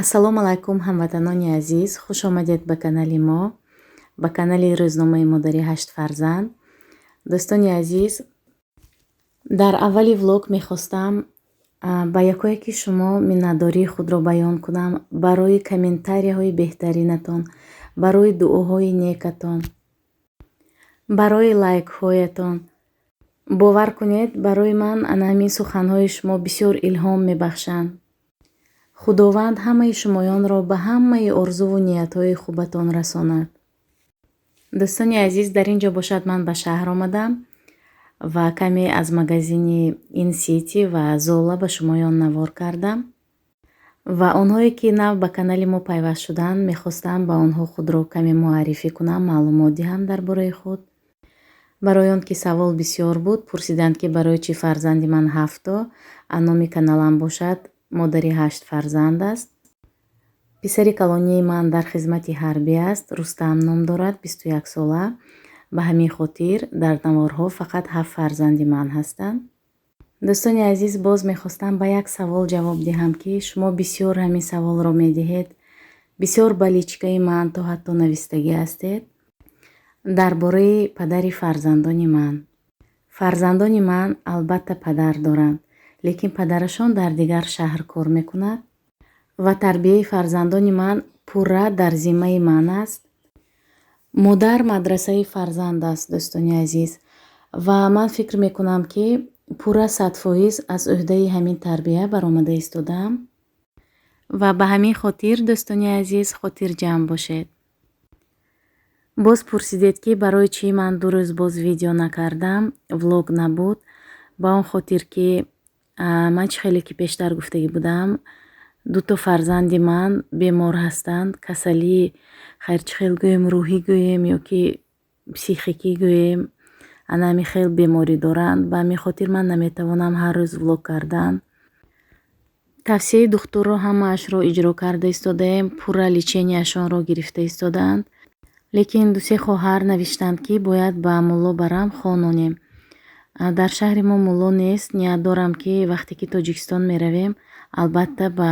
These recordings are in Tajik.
Ассалому алайкум, ҳамватанони азиз, хуш омадед ба канали мо, ба канали рӯзномаи модари ҳашт фарзанд. Дӯстони азиз, дар аввали влог мехостам ба якояки шумо миннатдории худро баён кунам барои комментарияҳои беҳтаринатон, барои дуоҳои некатон, барои лайкҳоятон. Бовар кунед, барои ман ана ҳамин суханҳои шумо бисёр илҳом мебахшанд. Худованд ҳамаи шумоёнро ба ҳамаи орзуву ниятҳои хубатон расонад. Дӯстони азиз, дар ин ҷо бошад ман ба шаҳр омадам ва каме аз магазини Инсити ва Зола ба шумоён навор кардам. Ва онҳое ки нав ба канали мо пайваст шуданд, мехостам ба онҳо худро каме муаррифӣ кунам, маълумот диҳам дар бораи худ. Барои он ки савол бисёр буд, пурсиданд, ки барои чӣ фарзанди ман ҳафто, а номи каналам бошад модари ҳашт фарзанд аст. Писари калонии ман дар хизмати ҳарбӣ аст, Рустам ном дорад, 21 сола. Ба ҳамин хотир дар наворҳо фақат ҳафт фарзанди ман ҳастанд. Дӯстони азиз, боз мехостам ба як савол ҷавоб диҳам, ки шумо бисёр ҳамин саволро медиҳед, бисёр ба личкаи ман то ҳатто навистагӣ ҳастед дар бораи падари фарзандони ман. Фарзандони ман албатта падар доранд, лекин падарашон дар дигар шаҳр кор мекунад ва тарбияи фарзандони ман пурра дар зиммаи ман аст. Модар мадрасаи фарзанд аст, дӯстони азиз, ва ман фикр мекунам, ки пурра 100% аз ӯҳдаи ҳамин тарбия баромада истодаам ва ба ҳамин хотир, дӯстони азиз, хотирҷамъ бошед. Боз пурсидед, ки барои чӣ ман 2 рӯз боз видео накардам, влог набуд. Ба он хотир ки ман чӣ хеле ки пештар гуфтагӣ будам, дуто фарзанди ман бемор ҳастанд, касалии хайр чӣ хел гӯем, рӯҳӣ гӯем ё ки психикӣ гӯем, ана ҳамин хел беморӣ доранд. Ба ҳамин хотир ман наметавонам ҳар рӯз влог кардан. Тавсияи духтурро ҳамаашро иҷро карда истодаем, пурра леченияшонро гирифта истодаанд. Лекин дусе хоҳар навиштанд, ки бояд ба мулло барам хононем. Дар шаҳри мо мулло нест. Ният дорам, ки вақте ки Тоҷикистон меравем, албатта ба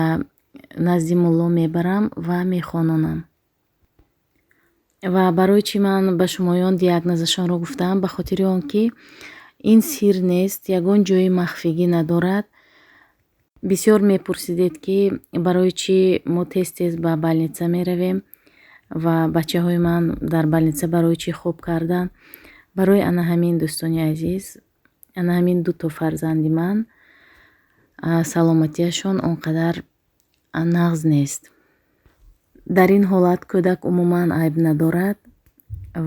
назди мулло мебарам ва мехононам. Ва барои чӣ ман ба шумоён диагнозашонро гуфтам? Ба хотири он ки ин сир нест, ягон ҷои махфигӣ надорад. Бисёр мепурсидед, ки барои чӣ мо тез-тез ба больница меравем ва бачаҳои ман дар больница барои чӣ хоб карданд. Барои ана ҳамин, дӯстони азиз, ана ҳамин дуто фарзанди ман саломатиашон он қадар нағз нест. Дар ин ҳолат кӯдак умуман айб надорад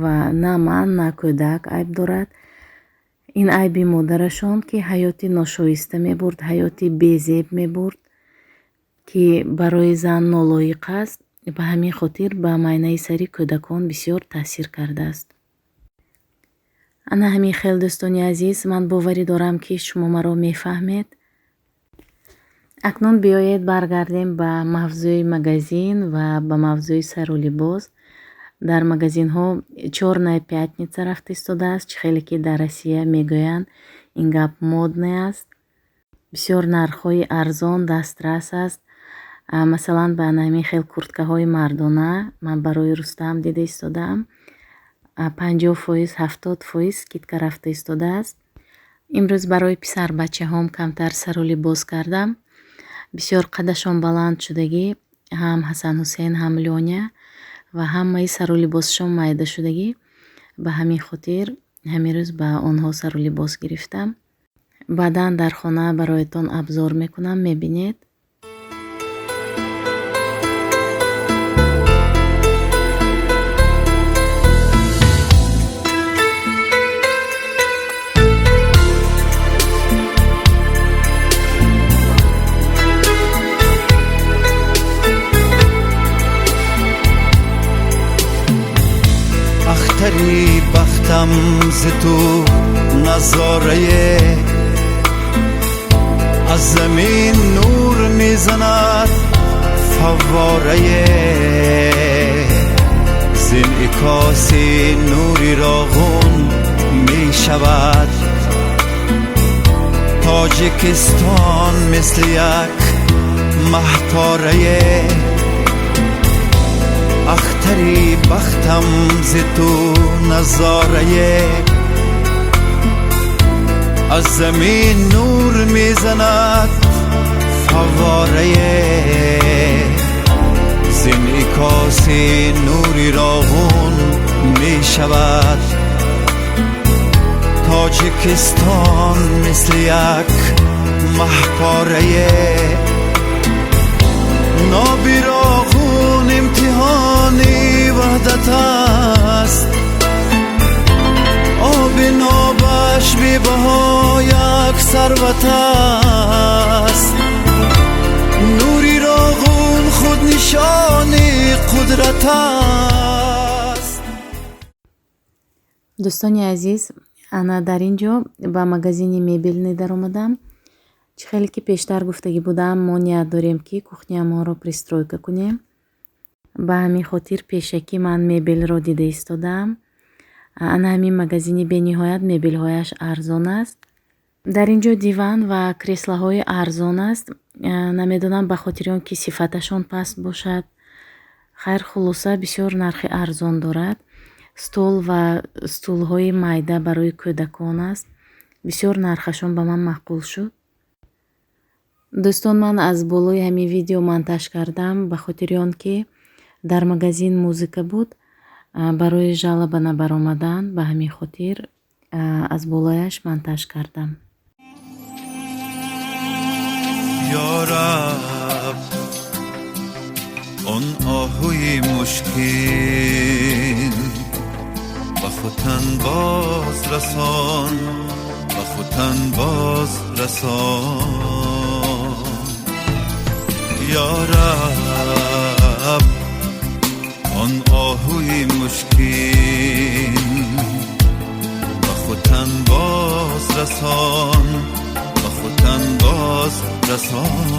ва на ман, на кӯдак айб дорад. Ин айби модарашон, ки ҳаёти ношоиста мебурд, ҳаёти безеб мебурд, ки барои зан нолоиқ аст. Ба ҳамин хотир ба майнаи сари кӯдакон бисёр таъсир кардааст. Ана ҳамин хел, дӯстони азиз, ман боварӣ дорам, ки шумо маро мефаҳмед. Акнун биёед баргардем ба мавзӯи магазин ва ба мавзӯи сару либос. Дар магазинҳо чёрная пятница рафта истодааст, чӣ хеле ки дар Россия мегӯянд, ин гап модный аст. Бисёр нархҳои арзон дастрас аст. Масалан, ба ана ҳамин хел курткаҳои мардона ман барои Рустам дида истодаам. 50%, 70% скидка рафта истодааст. Имрӯз барои писарбачаҳом камтар сару либос кардам. Бисёр қадашон баланд шудагӣ, ҳам Ҳасан Ҳусейн, ҳам Лёня, ва ҳамаи сару либосшон майда шудагӣ. Ба ҳамин хотир ҳамин рӯз ба онҳо сару либос гирифтам. Баъдан дар хона бароятон обзор мекунам, мебинед. Ахтари бахтам зи ту назорае, аз замин нур мезанад фавворае, зин инъикоси нури роғун мешавад. Тоҷикистон мисли як Маҳпораи ахтари бахтам зи ту назорае, аз замин нур мезанад фавворае, зи инъикоси нури Роғун мешавад. Тоҷикистон мисли як маҳпорае, ноби Роғун имтиҳони ваҳдат аст, оби нобаш бебаҳо як сарват аст, нури Роғун худ нишони қудрат аст. Дӯстони азиз, ана дар ин ҷо ба магазини мебельный даромадам. Чӣ хеле ки пештар гуфтагӣ будам, мо ният дорем, ки кухняамонро пристройка кунем. Ба ҳамин хотир пешакӣ ман мебелро дида истодаам. Ана ҳамин магазини бениҳоят мебелҳояш арзон аст. Дар ин ҷо диван ва креслаҳои арзон аст. Намедонам, ба хотири он ки сифаташон паст бошад. Хайр, хулоса, бисёр нархи арзон дорад. Стол ва стулҳои майда барои кӯдакон аст. Бисёр нархашон ба ман маъқул шуд. Дӯстон, ман аз болои ҳамин видео монтаж кардам, ба хотири он ки дар магазин музыка буд, барои жалоба набаромадан, ба ҳамин хотир аз болояш монтаж кардам. Ё Раб, он оҳуи мушкин ба Хутан боз расон, ба Хутан боз расон. Ё Раб, он оҳуи мушкин ба Хутан боз расон, ба Хутан боз расон.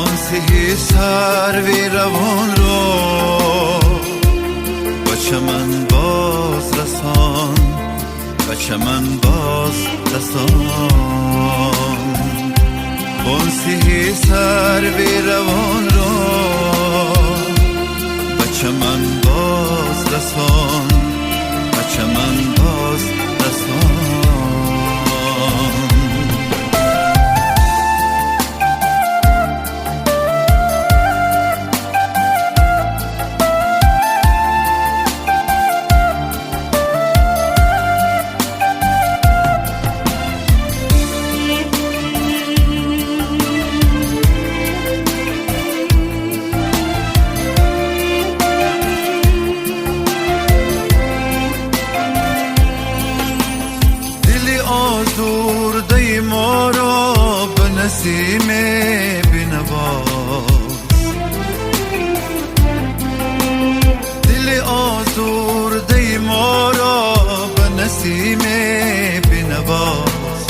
Он сиҳи сарви равонро ба чаман боз расон, ба чаман боз расон. Он сиҳи сарви равонро ба чаман боз расон, ба чаман боз расон. Дили озурдаи моро ба насиме бинавоз, дили озурдаи моро ба насиме бинавоз,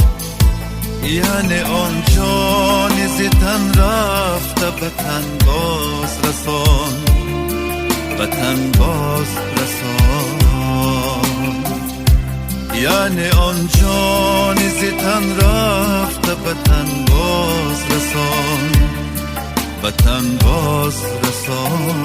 яъне он ҷони зи тан рафта ба тан боз расон, ба тан боз расон. Яъне он ҷони зи тан рафта ба тан боз расон, ба тан боз расон.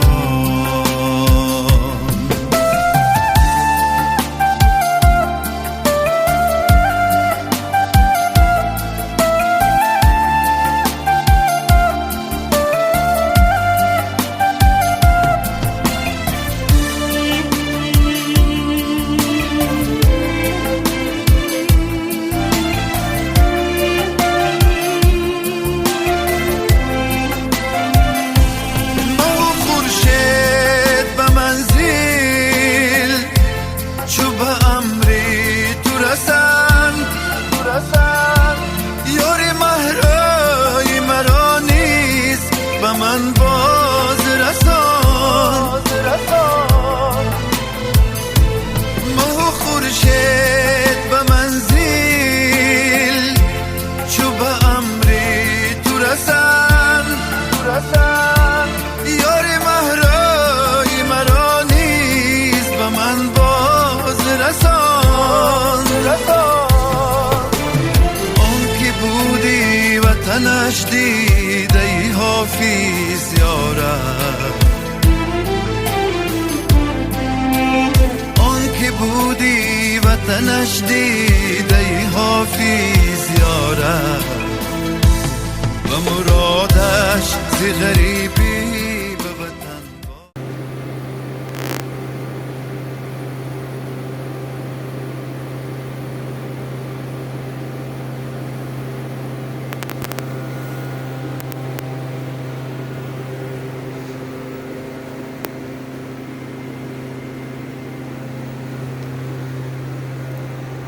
ватанаш дидаи ҳофиз ёраб. Он ки будӣ ватанаш дидаи ҳофиз ёраб, ва муродаш зи ғарибӣ ба ватан боз.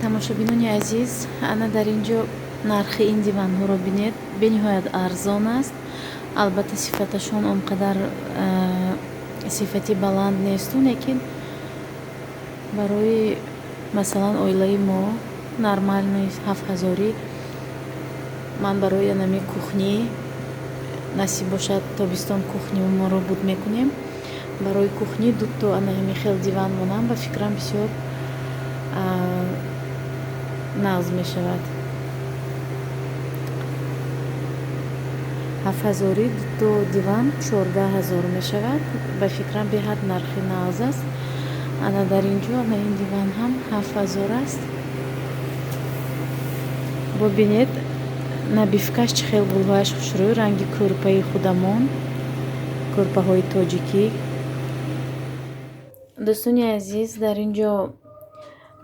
Тамошобинони азиз, ана дар ин ҷо нархи ин диванҳоро бинед, бениҳоят арзон аст. Албатта, сифаташон он қадар сифати баланд несту, лекин барои, масалан, оилаи мо нормальный 7000-ӣ. Ман барои анами кухни, насиб бошад, тобистон кухни моро буд мекунем, барои кухни дуто ана ҳами хел диван монам, ба фикрам, бисёр нағз мешавад. 7000-ӣ дуто диван 14 000 мешавад. Ба фикрам, беҳад нархи нағз аст. Ана дар ин ҷо ана ин диван ҳам 7000 аст. Бубинед, набивкаш чӣ хел, гулҳояш хушрӯй, ранги кӯрпаи худамон, кӯрпаҳои тоҷикӣ. Дӯстони азиз, дар ин ҷо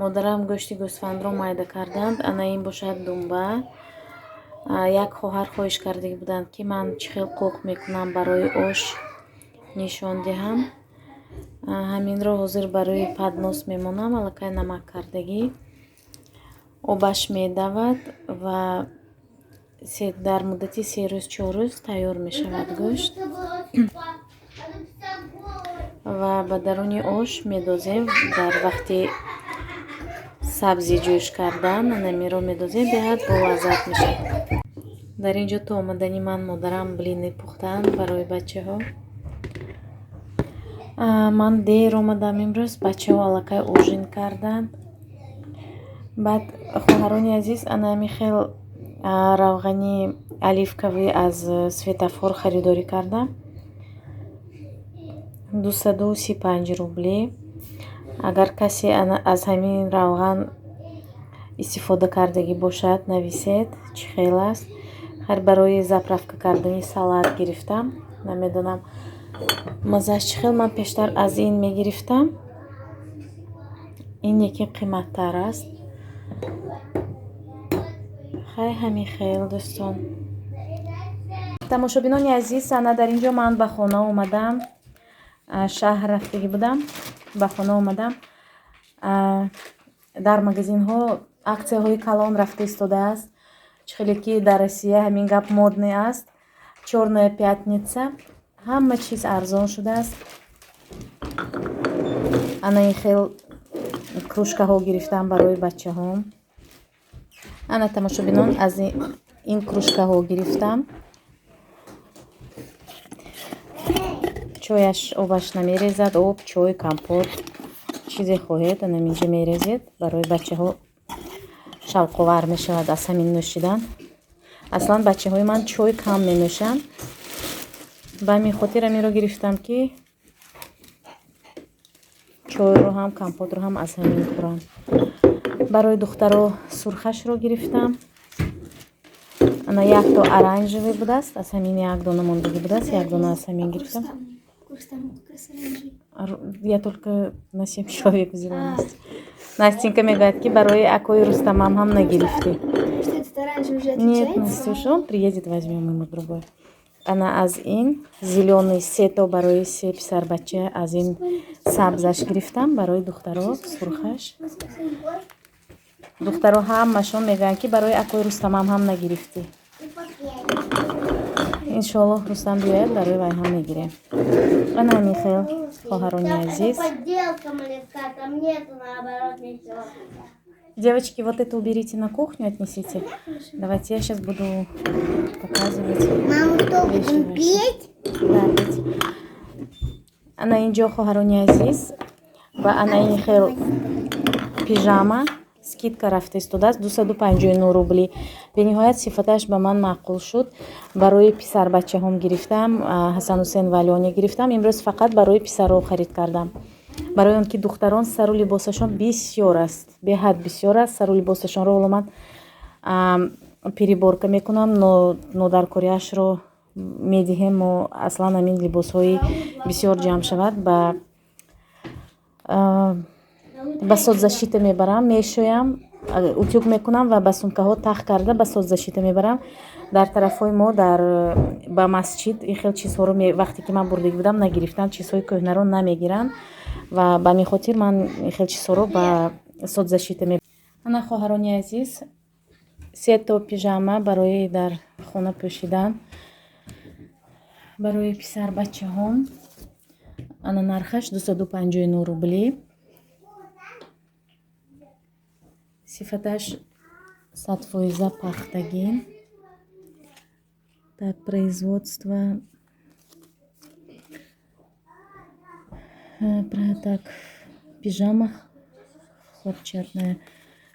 модарам гӯшти гӯсфандро майда карданд. Ана ин бошад думба. Як хоҳар хоҳиш кардагӣ буданд, ки ман чӣ хел қоқ мекунам, барои ош нишон диҳам. Ҳаминро ҳозир барои поднос мемонам. Аллакай намак кардагӣ, обаш медавад ва дар муддати 3 рӯз, 4 рӯз тайёр мешавад гӯшт ва ба даруни ош медозем. Дар вақти сабзи ҷӯш кардан анамиро медозем, беҳад болаззат мешавад. Дар ин ҷо то омадани ман модарам блины пухтанд барои бачаҳо. Ман дер омадам имрӯз, бачаҳо аллакай ужин карданд. Баъд, хоҳарони азиз, анами хел равғани оливковый аз Светофор харидорӣ кардам, 235 рубли. Агар касе аз ҳамин равған истифода кардагӣ бошад, нависед, чӣ хел аст. Хайр, барои заправка кардани салат гирифтам. Намедонам, маззааш чӣ хел. Ман пештар аз ин мегирифтам, ин яке қиматтар аст. Хай, ҳамин хел, дӯстон. Тамошобинони азиз, ана дар ин ҷо ман ба хона омадам. Шаҳр рафтагӣ будам, ба хона омадам. Дар магазинҳо аксияҳои калон рафта истодааст. Чӣ хеле ки дар Россия ҳамин гап модный аст, чёрная пятница, ҳама чиз арзон шудааст. Ана ин хел кружкаҳо гирифтам барои бачаҳом. Ана, тамошобинон, аз ин кружкаҳо гирифтам. Чояш, обаш намерезад. Об, чой, компот, чизе хоҳед, ана инҷа мерезед. Барои бачаҳо шавқовар мешавад аз ҳамин нӯшидан. Аслан бачаҳои ман чой кам менӯшанд, ба ҳамин хотир аминро гирифтам, ки чойро ҳам, компотро ҳам аз ҳамин хӯранд. Барои духтаро сурхашро гирифтам. Ана якто оранжевый будааст, аз ҳамин як дона мондагӣ будааст, як дона аз ҳамин гирифтам. Я только на семь человек взяла. Настя, Настенька мегӯяд, ки барои акои Рустамам ҳам нагирифтӣ. Нет, Настюша, он приедет, возьмем ему другой. Ана аз ин зелёный сето барои се писарбача, аз ин сабзаш гирифтам, барои духтаро сурхаш. Духтаро ҳамашон мегӯянд, ки барои акои Рустамам ҳам нагирифтӣ. Иншоаллоҳ, Рустам биёяд, барои вай ҳам мегирем. Ана ҳамин хел, хоҳарони азиз. Поделка малеска, там нету, наоборот, ничего. Девочки, вот это уберите на кухню, отнесите. Давайте я сейчас буду показывать. Мама, что, вещи будем ваши. Петь? Да, петь. Ана инҷо, хоҳарони азиз, ва ана ин хел пижама Скидка рафта истодааст, 259 рубли. Бениҳоят сифаташ ба ман маъқул шуд. Барои писарбачаҳом гирифтам, Ҳасанҳусен ва Лёня гирифтам. Имрӯз фақат барои писарҳо харид кардам, барои он ки духтарон сару либосашон бисёр аст, беҳад бисёр аст. Сару либосашонро ҳоло ман переборка мекунам, нодаркориашро медиҳем. Мо аслан ҳамин либосҳои бисёр ҷамъ шавад, ба соцзащита мебарам, мешӯям, утюг мекунам ва ба сумкаҳо тах карда ба соцзащита мебарам. Дар тарафҳои мо, дар ба масҷид ин хел чизҳоро, вақте ки ман бурдагӣ будам, нагирифтам. Чизҳои кӯҳнаро намегиранд ва ба ҳамин хотир ман ин хел чизҳоро ба соцзащита. Ана, хоҳарони азиз, се то пижама барои дар хона пӯшидан барои писарбачаҳом. Ана, нархаш 259 рубли. Сифаташ 100% пахтагин. Так, производство, так, пижама хлопчатная,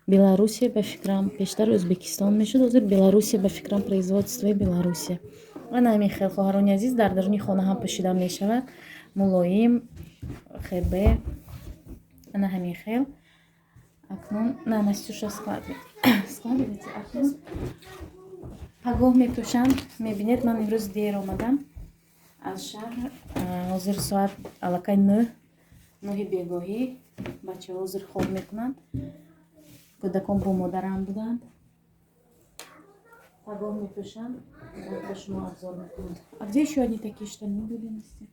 Белоруссия. Ба фикрам, пештар Ӯзбекистон мешуд, ҳозир Белоруссия, ба фикрам, производствои Белоруссия. Ана ҳамин хел, хоҳарони азиз, дар даруни хона ҳам пӯшида мешавад, мулоим, хебе. Ана ҳамин хел. Акнун на, Настюша, складывайте. Акнун пагоҳ мепӯшам, мебинед. Ман имрӯз дер омадам аз шаҳр. Ҳозир соат аллакай 9, 9-и бегоҳӣ. Бачаҳо ҳозир хоб мекунанд, кӯдакон бо модарам буданд. Пагоҳ мепӯшам, ба шумо обзор мекунам. А где ещё одни такие штаны были, Настя?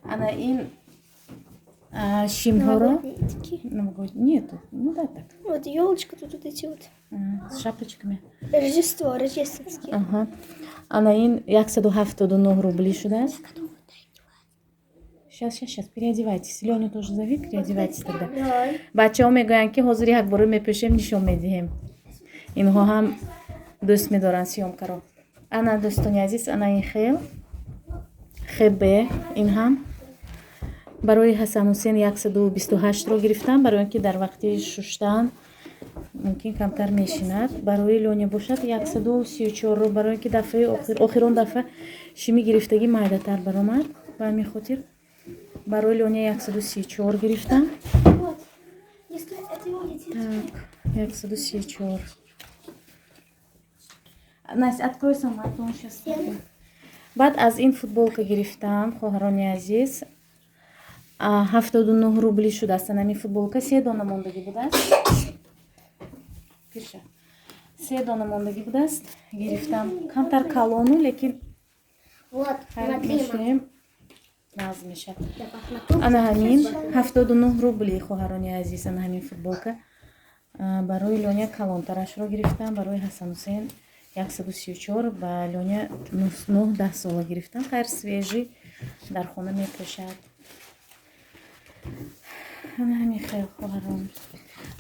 Ана ин шимҳоро. Нету, ну да, так. Вот елочка тут, вот эти вот. С шапочками. Рождество, рождественские. Ага. Ана ин 179 рубли шудааст. Сейчас, сейчас, сейчас, переодевайтесь. Леню тоже зови, переодевайтесь тогда. Бачаҳо мегӯянд, ки ҳозир як бора мепӯшем, нишон медиҳем. Инҳо ҳам дӯст медоранд съёмкаро. Ана, дӯстони азиз, ана ин хел. ХБ ин ҳам. Барои Ҳасанҳусен 128-ро гирифтам, барои он ки дар вақти шуштан мумкин камтар мешинад. Барои Лёня бошад 134-ро, барои он ки дафъаи охирон дафъа шими гирифтагӣ майдатар баромад. Ба ҳамин хотир барои Лёня 134 гирифтам. Так, 134. Настя, открой сама, а то он сейчас. Баъд аз ин футболка гирифтам, хоҳарони азиз. 79 рубли шудааст ҳамин футболка. Се дона мондагӣ будааст. Пирша. Се дона мондагӣ будааст. Гирифтам. Камтар калону, лекин Вот, смотри, мешӯем, нағз мешавад. Ана ҳамин 79 рубли, хоҳарони азиз, ана ҳамин футболка. Барои Лёня калонтарашро гирифтам, барои Ҳасанҳусен 134, ба Лёня 9-10 сола гирифтам. Хайр, свежий, дар хона мепӯшад. Ана ҳамин хел, хоҳарон.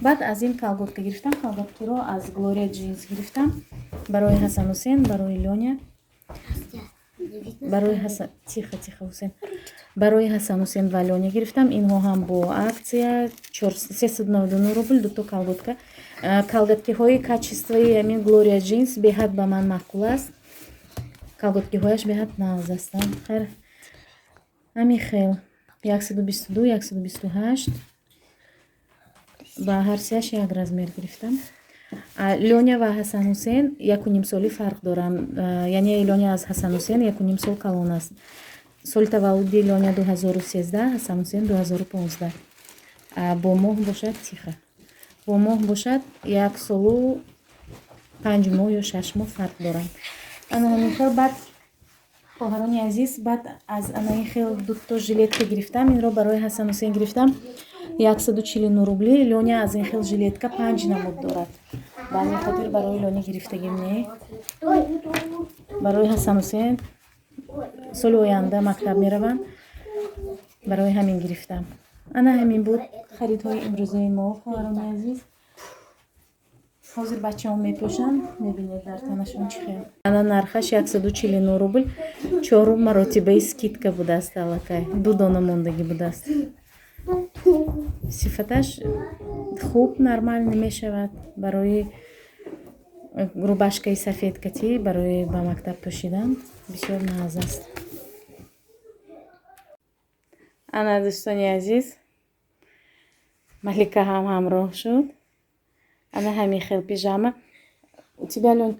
Баъд аз ин колготка гирифтам. Колготкиро аз Глория Джинс гирифтам. Барои Ҳасанҳусен, барои Лёня. Барои Ҳасан, тихо, тихо, Ҳусен. Барои Ҳасанҳусен ва Лёня гирифтам. Инҳо ҳам бо акция 399 рубл дуто колготка. Колготкиҳои качествои ҳамин Глория Джинс беҳад ба ман маъқул аст. Колготкиҳояш беҳад нағз ҳастанд. Хайр, ҳамин хел 122, 128, ба ҳар сеяш як размер гирифтам. Лёня ва Ҳасанҳусен якуним соли фарқ доранд. Яъне Лёня аз Ҳасанҳусен якуним сол калон аст. Соли таваллуди Лёня 2013, Ҳасанҳусен 2015. Бо моҳ бошад, тихо. Бо моҳ бошад як солу 5 моҳ ё 6 моҳ фарқ доранд. Ана ҳамин хел. Баъд, хоҳарони азиз, баъд аз ана ин хел дуто жилетка гирифтам. Инро барои Ҳасанҳусен гирифтам. 149 рубли. Лёня аз ин хел жилетка панҷ намуд дорад. Ба ҳамин хотир барои Лёня гирифтагим не. Барои Ҳасанҳусен соли оянда мактаб мераванд. Барои ҳамин гирифтам. Ана ҳамин буд харидҳои имрӯзаи мо, хоҳарони азиз. Ҳозир бачаҳо мепӯшанд, мебинед, дар танашон чӣ хел. Ана, нархаш 149 рубл, чорум маротибаи скидка будааст, аллакай ду дона мондагӣ будааст. Сифаташ хуб, нормально мешавад барои рубашкаи сафед катӣ, барои ба мактаб пӯшидан бисёр нағз аст. Ана, дӯстони азиз, Малика ҳам ҳамроҳ шуд. Ана ҳамин хел пижама. У тебя, Лёнь,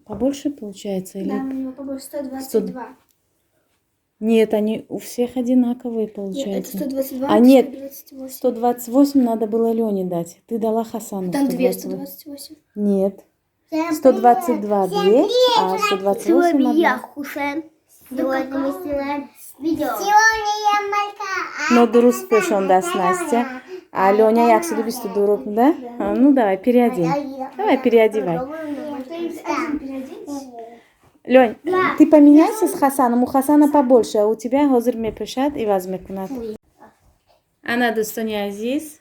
побольше получается или? Да, у него побольше, 122. Нет, они у всех одинаковые Нет, это получается. 122, А, нет. 128. 128 надо было Лёне дать. Ты дала Хасану. Там две 128. 128. Нет. 122 две, а 128 Сегодня я одна. Хусен. Сегодня мы снимаем видео. Сегодня я Малька. Нодуруст пӯшондааст Настя. А Лёня 122 рубл, да? А, ну давай, переодень. Давай, переодевай. Один переодеть. Лёнь, ты поменяйся с Хасаном. У Хасана побольше, а у тебя ҳозир мепӯшад, иваз мекунад. Ана, дӯстони азиз.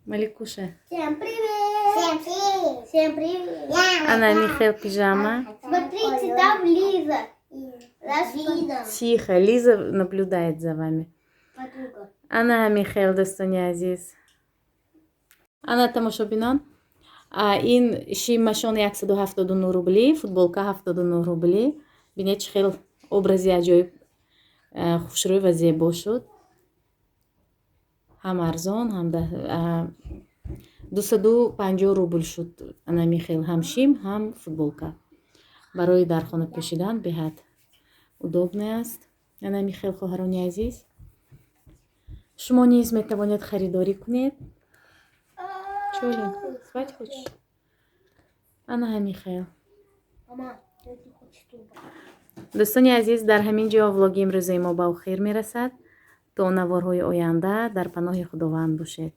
Маликуша. Всем привет! Всем привет! Всем привет! Ана ҳамин хел пижама. Смотрите, там Лиза. Лиза. Тихо, Лиза наблюдает за вами. Подруга. Ана ҳамин хел, дӯстони азиз. Ана, тамошобинон, ин шимашон 179 рубли, футболка 79 рубли. Бинед, чӣ хел образи аҷоиб, хушрӯй ва зебо шуд. Ҳам арзон, ҳам 250 рубл шуд. Ана ҳамин хел ҳам шим, ҳам футболка. Барои дар хона пӯшидан беҳад удобный аст. Ана ҳамин хел, хоҳарони азиз. Шумо низ метавонед харидорӣ кунед. Чё, Лен, спать хочешь? Ана ҳамин хел. Мама, ты хочешь туб? Дӯстони азиз, дар ҳамин ҷо влоги имрӯзаи мо ба охир мерасад. То наворҳои оянда дар паноҳи Худованд бошед.